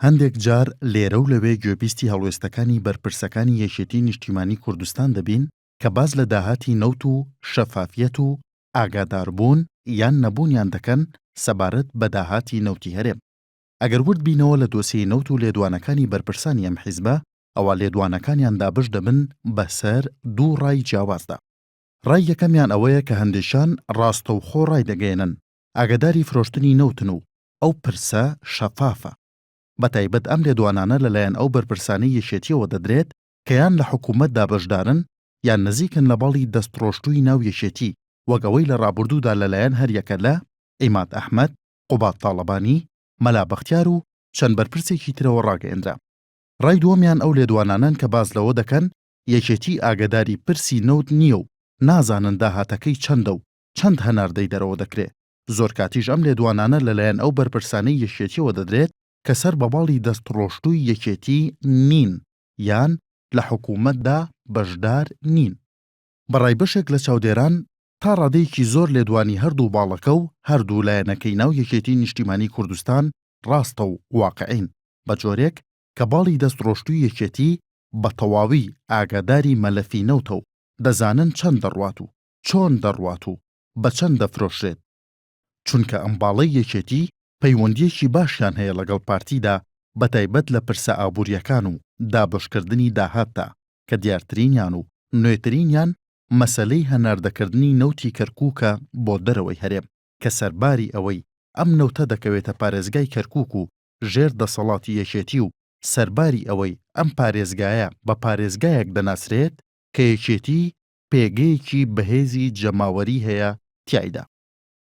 هەندێک جار لێرە و لەوێ گوێبیستی هەڵوێستەکانی بەرپرسەکانی یەکێتی نیشتیمانی کوردستان دەبین کە باس لە داهاتی نەوت و شەفافیەت و ئاگاداربوون یان نەبوونیان دەکەن سەبارەت بە داهاتی نەوتی هەرێم. ئەگەر ورد بینەوە لە دۆسیەی نەوت و لێدوانەکانی بەرپرسانی ئەم حیزبە، ئەوا لێدوانەکانیان دابەش دەبن بەسەر دوو ڕای جیاوازدا. ڕای یەکەمیان ئەوەیە کە هەندێکیان ڕاستەوخۆ ڕایدەگەیەنن ئاگاداری فرۆشتنی نەوتن و ئەو پرسە شەفافە. بەتایبەت ئەم لێدوانانە لەلایەن ئەو بەرپرسانەی یەکێتییەوە دەدرێت کە یان لە حکوومەتدا بەشدارن یان نزیکن لە باڵی دەستڕۆشتووی ناو یەکێتی، وەک ئەوەی لە ڕابردوودا لەلایەن هەریەکە لە، عیماد ئەحمەد، قوباد تاڵەبانی، مەلا بەختیار و چەند بەرپرسێکی ترەوە ڕاگەیەنرا. ڕای دووەمیان ئەو لێدوانانەن کە باس لەوە دەکەن یەکێتی ئاگەداری پرسی نەوت نییە و نازانن داهاتەکەی چەندە و چەند هەناردەی دەرەوە دەکرێ، زۆر کاتیش ئەم لێدوانانە لەلایەن ئەو بەرپرسانەی یەکێتیەوە دەدرێت کە سەر بە باڵی دەستڕۆشتووی یەکێتی نین یان لە حکوومەتدا بەشدار نین. بە ڕای بەشێک لە چاودێران، تا ڕادەیەکی زۆر لێدوانی هەردوو باڵەکە و هەردوو لایەنەکەی ناو یەکێتی نیشتیمانی کوردستان ڕاستە و واقعین، بە جۆرێک کە باڵی دەستڕۆشتووی یەکێتی بە تەواوی ئاگاداری مەلەفی نەوتە و دەزانن چەند دەڕوات و چۆن دەڕوات و بە چەند دەفرۆشرێت، چونکە ئەم باڵەی یەکێتی پەیوەندییەکی باشیان هەیە لەگەڵ پارتیدا بەتایبەت لە پرسە ئابوورییەکان و دابەشکردنی داهاتدا کە دیارترینیان و نوێترینیان مەسەلەی هەناردەکردنی نەوتی کەرکووکە بۆ دەرەوەی هەرێم کە سەرباری ئەوەی ئەم نەوتە دەکەوێتە پارێزگای کەرکووک و ژێر دەسەڵاتی یەکێتی و سەرباری ئەوەی ئەم پارێزگایە بە پارێزگایەک دەناسرێت کە یەکێتی پێگەیەکی بەهێزی جەماوەری هەیە تیایدا.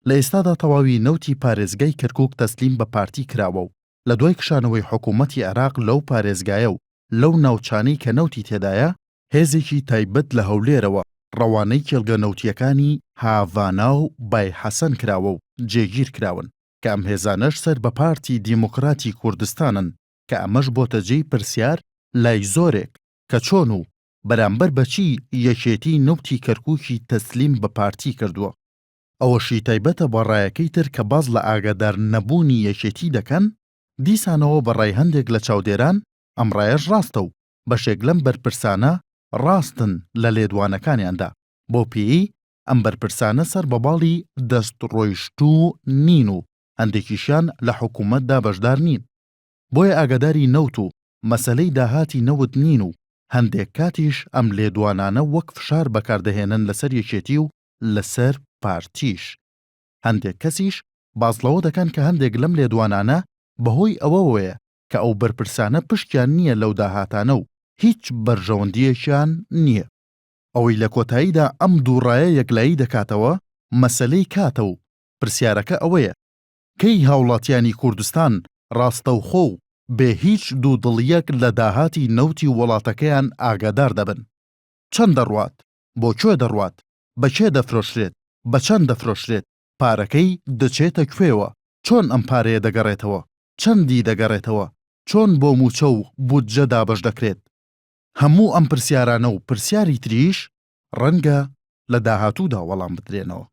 لە ئێستادا تەواوی نەوتی پارێزگای کەرکوک تەسلیم بە پارتی کراوە و لە دوای کشانەوەی حکوومەتی عێراق لەو پارێزگایە و لەو ناوچانەی کە نەوتی تێدایە، هێزێکی تایبەت لە هەولێرەوە ڕەوانەی کێڵگە نەوتییەکانی هاڤانا و بای حەسەن کراوە و جێگیر کراون کە ئەم هێزانەش سەر بە پارتی دیموکراتی کوردستانن کە ئەمەش بۆتە جێی پرسیار لای زۆرێک کە چۆن و بەرامبەر بە چی یەکێتی نەوتی کەرکوکی تەسلیم بە پارتی کردووە؟ ئەوەشی تایبەتە بە ڕایەکەی تر کە باس لە ئاگادار نەبوونی یەکێتی دەکەن، دیسانەوە بە ڕای هەندێک لە چاودێران ئەم ڕایەش ڕاستە و بەشێک لەم بەرپرسانە ڕاستن لە لێدوانەکانیاندا، بەو پێیەی ئەم بەرپرسانە سەر بە باڵی دەستڕۆیشتوو نین و هەندێکیشیان لە حکومەتدا بەشدار نین بۆیە ئاگاداری نەوت و مەسەلەی داهاتی نەوت نین و هەندێک کاتیش ئەم لێدوانانە وەک فشار بەکاردەهێنن لەسەر یەکێتی و لەسەر پارتیش. هەندێک کەسیش باس لەوە دەکەن کە هەندێک لەم لێدوانانە بەهۆی ئەوەوەیە کە ئەو بەرپرسانە پشکیان نییە لەو داهاتانە و هیچ بەرژەوەندییەکیان نییە. ئەوەی لە کۆتاییدا ئەم دوو ڕایە یەکلایی دەکاتەوە مەسەلەی کاتە و پرسیارەکە ئەوەیە کەی هاوڵاتیانی کوردستان ڕاستەوخۆ و بێ هیچ دوودڵییەک لە داهاتی نەوتی وڵاتەکەیان ئاگادار دەبن؟ چەند دەڕوات؟ بۆ کوێ دەڕوات؟ بە کێ دەفرۆشرێت؟ بە چەند دەفرۆشرێت؟ پارەکەی دەچێتە کوێوە؟ چۆن ئەم پارەیە دەگەڕێتەوە؟ چەندی دەگەڕێتەوە؟ چۆن بۆ مووچە و بودجە دابەش دەکرێت؟ هەموو ئەم پرسیارانە و پرسیاری تریش ڕەنگە لە داهاتوودا وەڵام بدرێنەوە.